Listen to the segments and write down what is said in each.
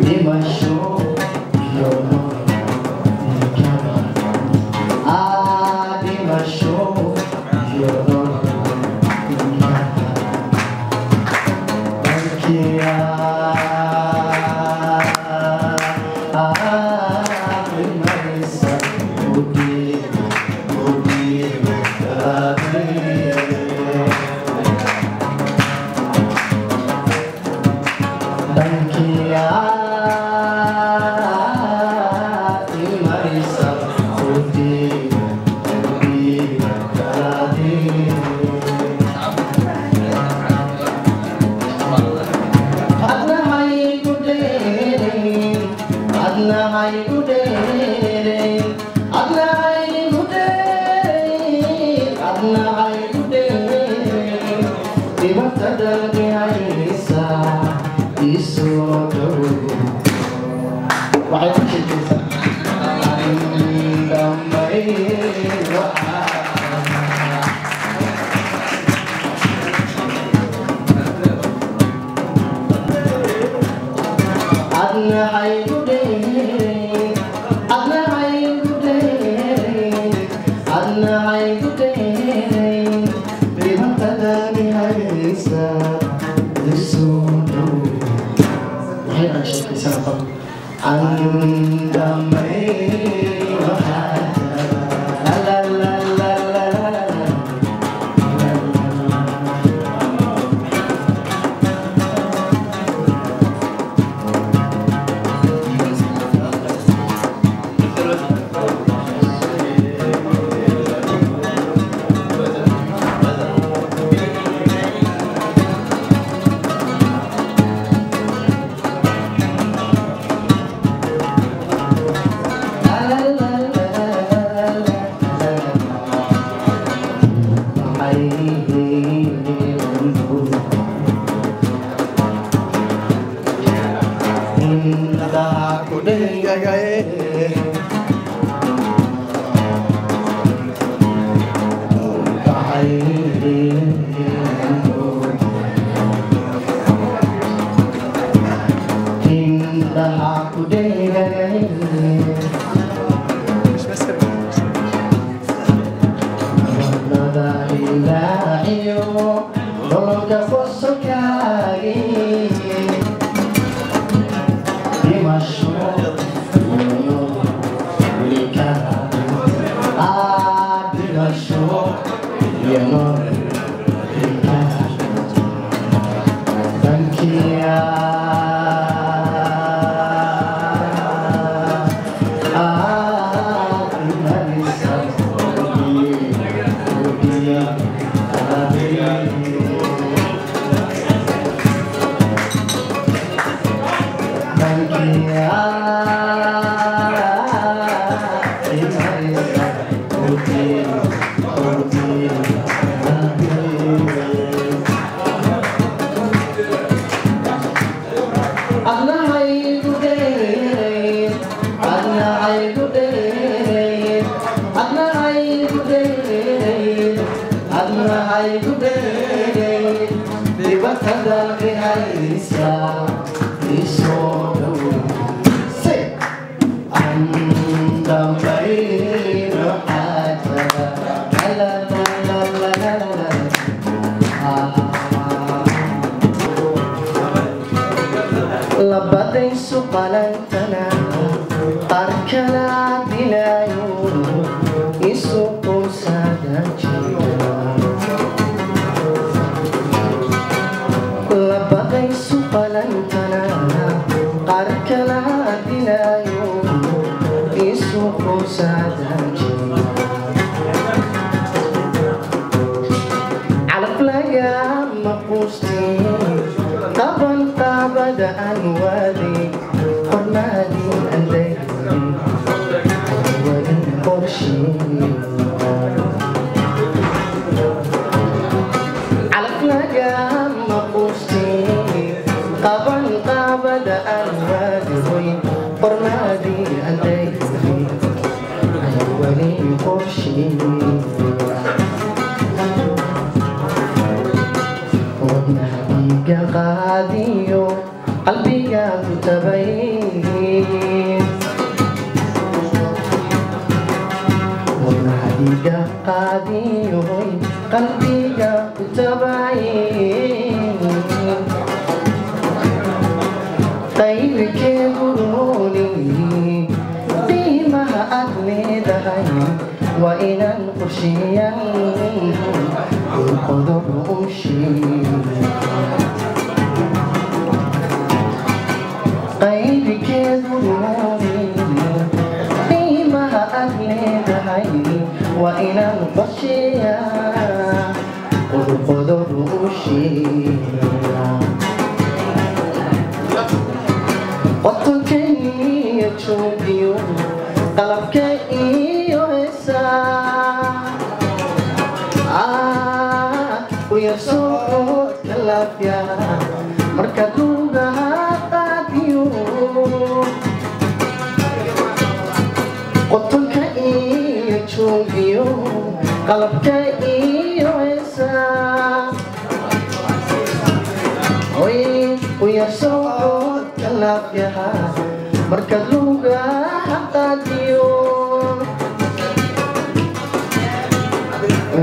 Dhimasho iyo nolol kama, dhimasho iyo nolol kama. Waxay ku sheekaysaa andamay. Adna haygu dheereyn, adna haygu dheereyn, adna haygu dheereyn, dhibaatadani haysa isoo dhow. Waxay aan sheekaysanaa qab andamay waxaa la la la la la la. Labadaysu qalantana qaar kala dilayo, isu quusada jira. Labadaysu qalantana qaar kala dilayo, isu quusada jira. Calaf lagama quustin, qaban qaabada aan waday, qormaadin anday wadin qorsheey. Calaf lagama quustin, qaban qaabada aan waday, qormaadin anday wadin qorsheey. Wadnaha dhiiga qaadiyo qalbiga Qalbiga ku tabay, wadnaha iga qaadiyoy, qalbiga ku tabay. Qayrkee burooni qiimaha aad leedahay waa inaan qorsheeyaan qodob u sheega. Qayrkee burooni qiimaha aad leedahay waa inaan qorsheeyaa qodob u sheega. Qotonkaiyo joogiyo qalabka iyo heesaa uya socodka laafya markaad lugaha qaadiyo. Qotonka iyo joogiyo qalabka iyo heesaa uya socodka laafyaha markaad lugaha qaadiyo.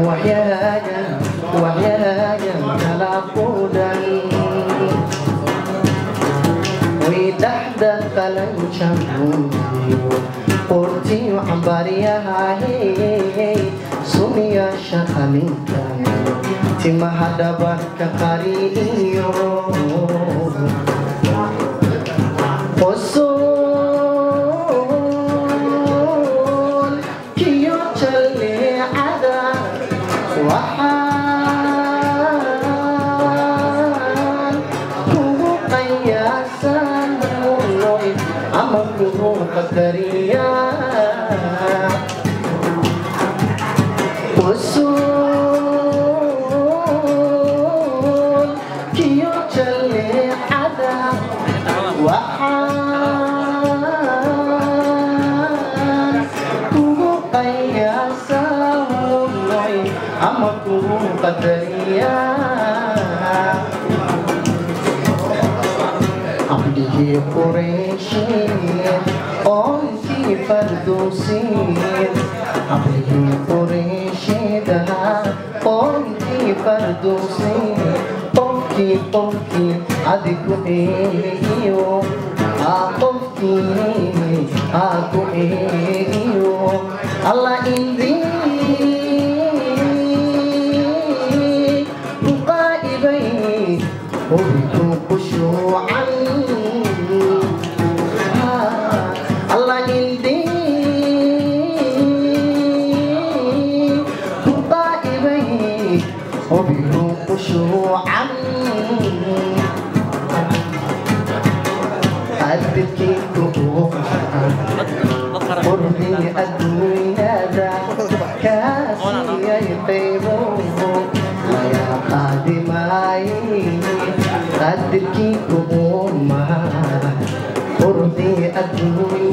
Waxyaaga waxyaaga kala qudan way dhaxda qalanjabuyo qortiyo cambaaryaha, sumiyaasha qalinka, timaha dhabarka qariyo, qosool kiyo jalleecada waxaan kugu qiyaasan munoy ama kugu qadariyaa. Qosool kiyo jalleecada waxaan kugu qiyaasan munoy ama kugu qadariyaa. Cabdihii Qureyshiin oonkii Fardowsiin, Cabdihii Qureyshidaha oonkii Fardowsiin, qofkii qofkii adigu eegiyo, qofkii aku eegiyo, Alla indii ku qaa'ibay hubiku khushuucan. Alla indii ku qaa'ibay hubiku khushuucan. Abidkii ku quruxdii adduunyada kaasiyay qaybo laga qaadi maaye. Qadirkii kuuma quruxdii adduunyada.